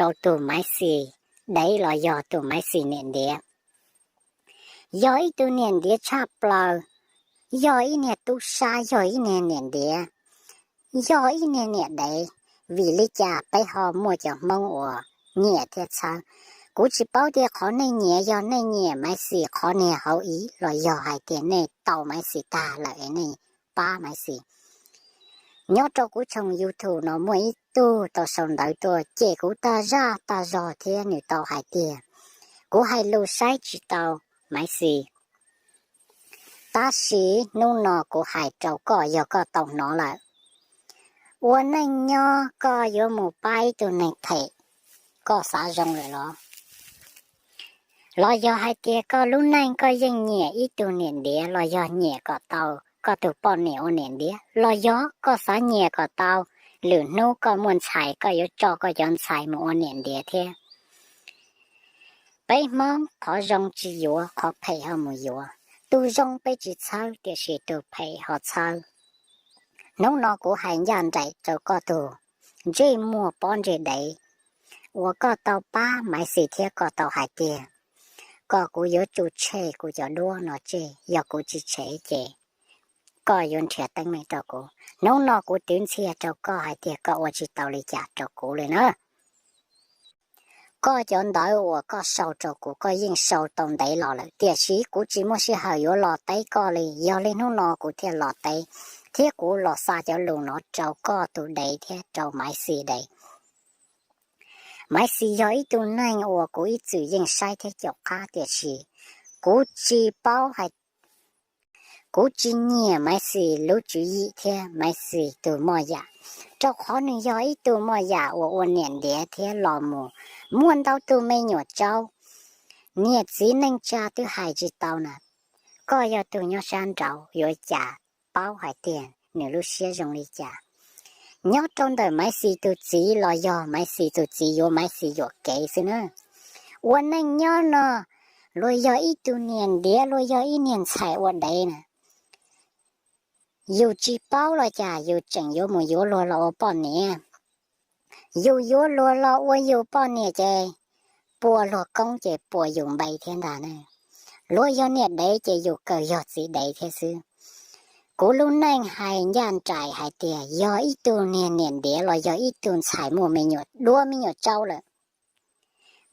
rau tus Maiv Xis dev los yog tus Maiv Xis niam ntiav. Yog ib tug niam ntiav tshaj plaws, yog ib niag tub sab, yog ib niag niam ntiav, yog ib niag niam dev. Vim li cas peb ho muaj cov Hmoob uas nyiam thiab txhawb? Kuv tsis paub tias qhov nej nyiam, yog nej nyiam Maiv Xis qhov niag hauv ib los yog hais tias nej tau Maiv Xis tag lawm es nej pab Maiv Xis. Nyob rau kuv tshooj YouTube no muaj ib tug tau sau ntawv tuaj cem kuv tag zaj tag zog thiab nws tau hais tias kuv hais lus saib tsis taus Maiv Xis. Tab sis hnub no kuv hais rau koj, yog koj tau hnov lawm, ua neej nyob koj yuav mus pab ib tug neeg phem, koj xav zoo lawm los? Los yog hais tias koj lub neej koj yeej nyiam ib tug niam ntiav los yog nyiam kom tau koj tus poj niam ua niam ntiav, los yog koj xav nyiam kom tau lwm hnub koj muaj ntxhais koj yuav tso koj cov ntxhais mus ua niam ntiav thiab? Peb Hmoob qhov zoo tsis yuav, qhov phem ho mus yuav. Tus zoo peb tsis txhawb, tiam sis tus phem ho txhawb. Hnub no kuv hais ncaj nraim rau koj tus ntsej muag pob ntseg dev uas koj tau pab Maiv Xis thiab koj tau hais tias kom kuv yuav tsum tshem kuv cov duab no tseg, yog kuv tsis tshem ces koj yuav nrhiav teeb meem rau kuv. Hnub no kuv twv ntxhias rau koj hais tias koj ua tsis tau li cas rau kuv li na. Koj cov ntawv uas koj sau rau kuv, koj yeej sau tau ntev los lawm, tiam sis kuv tsis muaj sij hawm yuav los teb koj li. Yog li hnub no kuv thiaj los teb, thiab kuv los xa cov lus no rau koj tus dev thiab rau Maiv Xis dev. Maiv Xis yog ib tug neeg uas kuv ib txwm yeej saib thiab caum qab, tiam sis kuv tsis paub hais, kuv tsis nyiam Maiv Xis lub tswv yim thiab Maiv Xis tus moj yam, rau qhov nws yog ib tug moj yam uas ua niam ntiav thiab los mus muaj ntau tus me nyuam tsaub, niam txiv neej tsa twb hais tsis tau na. Koj yog tus nyob sab nraud yuav cas paub hais tias nws lub siab zoo li cas. Nyob rau ntawm Maiv Xis tus txiv los yog Maiv Xis tus txiv yuav Maiv Xis yuam kev xwb na. Ua neej nyob no, luag yog ib tug niam ntiav, luag yog ib niag ntxhais ua dev na, yus tsis paub los cas yus tseem yuav mus yuav luag los ua poj niam. Yus yuav luag los ua yus poj niam ces puas luag koob ces puas yus npe thiab ntag ne. Luag yog niam dev ces yus kawg yog txiv dev thiab xwb. Kuv lub neej hais ncaj nraim hais tias yog ib tug niag niam ntiav los yog ib tug ntxhais muaj me nyuam, dua me nyuam tsaub lawm,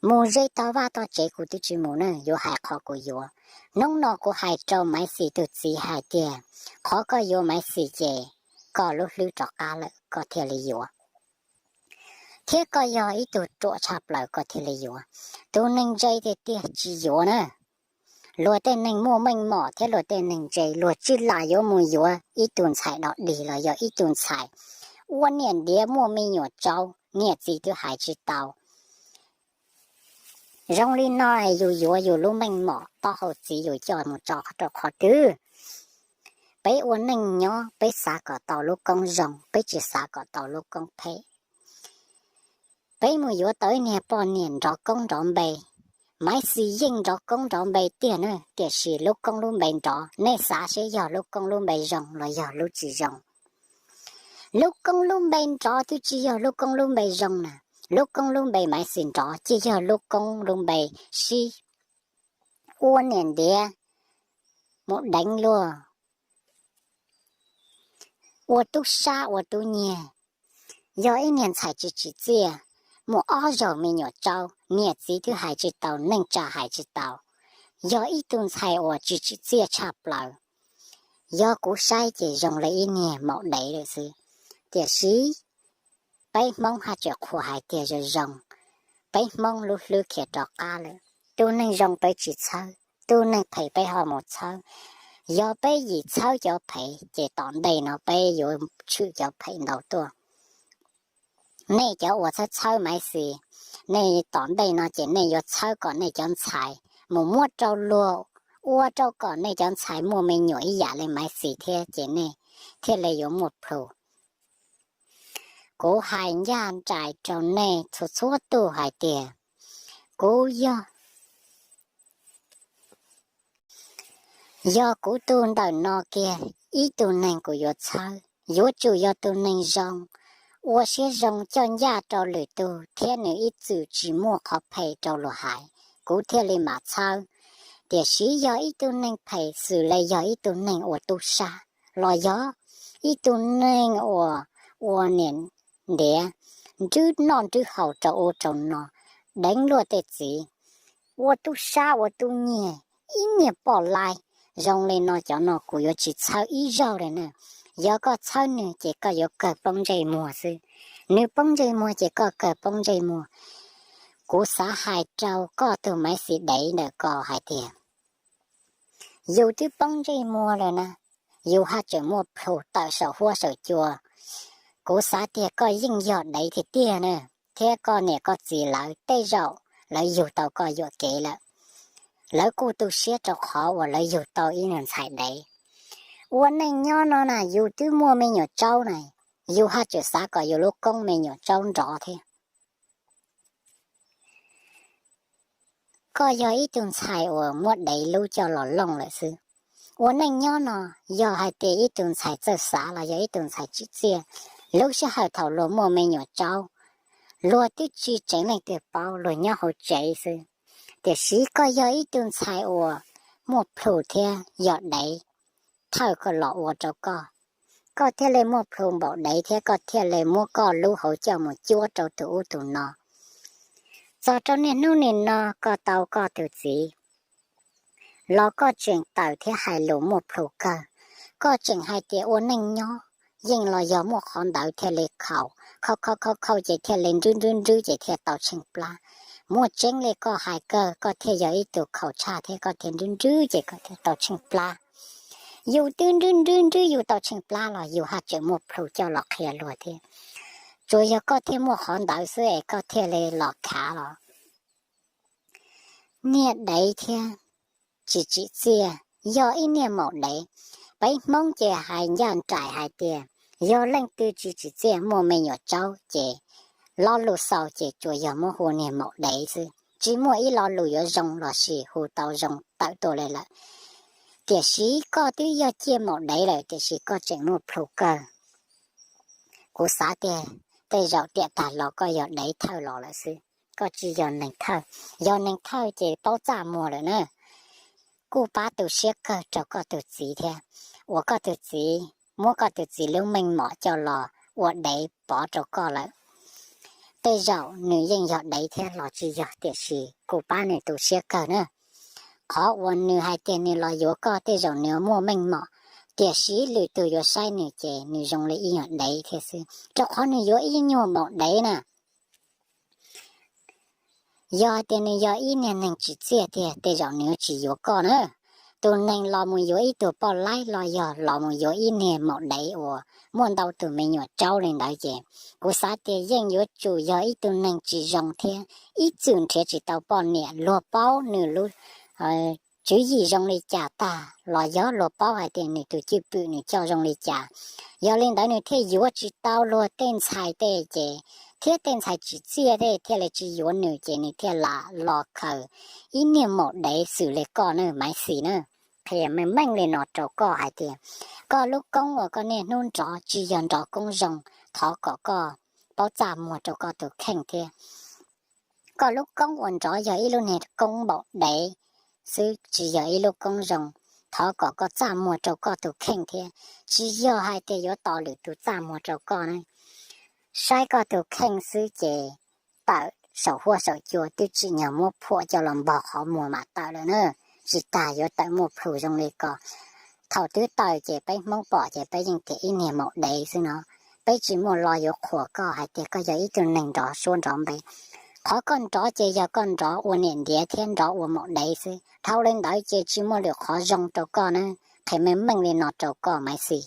mus ze tog vaj tog tsev kuv twb tsis mus ne, yuav hais qhov kuv yuav. Hnub no kuv hais rau Maiv Xis tus txiv hais tias qhov koj yuav Maiv Xis ces koj lub hlwb rov qab lawm koj thiaj li yuav, thiab koj yog ib tug ruam tshaj plaws koj thiaj li yuav. Tus neeg ntse tiag tiag tsis yuav na. Luag tej neeg muaj meej mom thiab luag tej neeg ntse luag tsis lam yuav mus yuav ib tug ntxhais dog dig los yog ib tug ntxhais ua niam ntiav muaj me nyuam tsaub, niam txiv twb hais tsis tau. Zoo li no yus yuav yus lub meej mom taub hau txiv yus coj mus tso rau qhov twg? Peb ua neej nyob peb xav kom tau lub koob zoo, peb tsis xav kom tau lub koob phem. Peb mus yuav tau ib niag poj niam nrov koob nrov npe, Maiv Xis yeej nrov koob nrov npe tiag na, tiam sis lub koob lub npe nrov, nej xav seb yog lub koob lub npe zoo los yog lub tsis zoo? Lub koob lub npe nrov twb tsis yog lub koob lub npe zoo na. Lub koob lub npe Maiv Xis nrov ces yog lub koob lub npe sib ua niam ntiav, mus deev luag, ua tub sab ua tub nyiag. Yog ib niag ntxhais tsis tsim txiaj, mus ob zaug me nyuam tsaub, niam txiv twb hais tsis tau, neej tsa hais tsis tau. Yog ib tug ntxhais uas tsis tsim txiaj tshaj plaws. Yog kuv saib ces zoo li ib niag maum dev lawm xwb. Tiam sis peb Hmoob haj tseem qhuas hais tias zoo zoo, peb Hmoob lub hlwb khiav rov qab lawm. Tus neeg zoo peb tsis txhawb, tus neeg phem peb ho mus txhawb. Yog peb yim txhawb cov phem ces tom ntej no peb yuav tshwm cov phem ntau tuaj. Nej cov uas txhawb txhawb Maiv Xis, nej tom ntej no ces nej yuav txhawb kom nej cov ntxhais mus muab rau luag, ua rau kom nej cov ntxhais muaj me nyuam ib yam li Maiv Xis thiab ces nej thiaj li yuav muaj plhus. Kuv hais ncaj nraim rau nej txhua txhua tus hais tias, kuv yog, yog kuv tus ntawm no kiag ib tug neeg kuv yuav txhawb yuav tsum yog tus neeg zoo, ua siab zoo coj ncaj rau lwm tus thiab nws ib txwm tsis muaj qhov phem rau luag hais, kuv thiaj li mam txhawb. Tiam sis yog ib tug neeg phem xws li yog ib tug neeg ua tub sab los yog ib tug neeg uas ua niam ntiav, nrwb noj nrwb haus rau ub rau no, deev luag tej txiv, ua tub sab ua tub nyiag, ib niag poj laib zoo li no, cov no kuv yuav tsis txhawb ib zaug li na. Yog koj txhawb nws ces koj yuav kawg poob ntsej muag xwb. Nws poob ntsej muag ces koj kawg poob ntsej muag. Kuv xav hais rau koj tus Maiv Xis dev ntawm ko hais tias yus twb poob ntsej muag lawm na, yus haj tseem muaj plhus tawm saum huab saum cua. Kuv xav tias koj yeej yog dev tiag tiag na, thiab koj niam koj txiv lawv tej zaum lawv yug tau koj yuam kev lawm. Lawv kuj tu siab rau qhov uas lawv yug tau ib niag ntxhais dev. Ua neej nyob no na yus twb muaj me nyuam tsaub na, yus haj tseem xav kom yus lub koob me nyuam tsaub nrov thiab. Koj yog ib tug ntxhais uas muab dev lub coj los looj lawm xwb. Ua neej nyob no, yog hais tias ib tug ntxhais txawj xav los yog ib tug ntxhais tsim txiaj, lub sij hawm thaum luag muaj me nyuam tsaub, luag twb tsis tseev leej twg paub, luag nyob hauv tsev xwb. Tiam sis koj yog ib tug ntxhais uas muaj plhus thiab yog dev thawj koj los ua rau koj, koj thiaj li muaj plhus npaum dev thiab koj thiaj li muab koj lub hauv coj mus cuab rau tus ub tus no. Txog rau niaj hnub nim no koj tau koj tus txiv los koj tseem tawm thiab hais lus muaj plhus kawg. Koj tseem hais tias ua neej nyob yeej los yog muaj qhov ntawd thiaj li khaum, khaum khaum khaum khaum ces thiaj li nrwb nrwb nrwb ces thiaj tau tsheej plab. Muaj tseeb li koj hais kawg, koj thiaj yog ib tug khaum tshaj thiab koj thiaj nrwb nrwb ces koj thiaj tau tsheej plab. Yus twb nrwb nrwb nrwb yus tau tsheej plab los yus haj tseem muaj plhus coj los qhia luag thiab. Tsuas yog koj thiaj muaj qhov ntawd xwb es koj thiaj li los khav los. Niag dev thiab tsis tsim txiaj, yog ib niag maum dev. Peb Hmoob ces hais ncaj nraim hais tias yog leej twg tsis tsim txiaj muaj me nyuam tsaub ces lo lus xaus ces tsuas yog muab hu niag maum dev xwb, tsis muaj ib lo lus yuav zoo los sis hu tau zoo tawm tuaj li lawm. Tiam sis koj twb yog ciaj maum dev lawm tiam sis koj tseem muaj plhus kawg. Kuv xav tias tej zaum tiam tag los koj yog dev thawj los lawm xwb, koj tsis yog neeg thawj. Yog neeg thawj ces paub txaj muag lawm na. Kuj pab tu siab kawg rau koj tus txiv thiab, uas koj tus txiv muab koj tus txiv lub meej mom coj los ua dev pov rau koj lawm. Tej zaum nws yeej yog dev thiab los tsis yog tiam sis kuj pab nws tu siab kawg na. Qhov uas nws hais tias nws los yuav koj tej zaum nws muaj meej mom, tiam sis lwm tus yuav saib nws ces nws zoo li ib yam dev thiab xwb, rau qhov nws yuav ib nyuag maum dev na. Yog hais tias nws yog ib niag neeg tsim txiaj tiag tej zaum nws yuav tsis yuav koj na. Tus neeg los mus yuav ib tug poj laib los yog los mus yuav ib niag maum dev uas muaj ntau tus me nyuam tsaub li ntawd ces kuv xav tias yeej yuav tsum yog ib tug neeg tsis zoo thiab ib txwm nrhiav tsis tau poj niam, luag paub nws lub tswv yim zoo li cas tag los yog luag paub hais tias nws tus cwj pwm nws coj zoo li cas. Yog li ntawd nws thiaj yuav tsis tau luag tej ntxhais tej ces, thiab tej ntxhais tsim txiaj tej thiaj li tsis yuav nws ces nws thiaj lam los khaws ib niag maum dev xws li koj na Maiv Xis na. Qhia meej meej li no rau koj hais tias koj lub koob uas koj niaj hnub nrov tsis yog nrov koob zoo, thov kom koj paub txaj muag rau koj tus kheej thiab. Koj lub koob uas nrov yog ib lub niag koob npaum dev xwb, tsis yog ib lub koob zoo, thov kom koj txaj muag rau koj tus kheej thiab, tsis yog hais tias yuav tos lwm tus txaj muag rau koj na. Saib koj tus kheej xwb ces tawm saum huab saum cua twb tsim nyog muab phuam coj los npog qhov muag mam tawm lawm na, tsis tas yuav tawm muaj plhus zoo li ko. Thaum twb tawm ces peb Hmoob pom ces peb yeej tias ib niag maum dev xwb no. Peb tsis muaj lo yuav qhuas koj hais tias koj yog ib tug neeg nrov suab nrov npe. Qhov koj nrov ces yog koj nrov ua niam ntiav thiab nrov ua maum dev xwb, dhau li ntawd ces tsis muaj lwm qhov zoo rau koj na. Qhia meej meej li no rau koj Maiv Xis.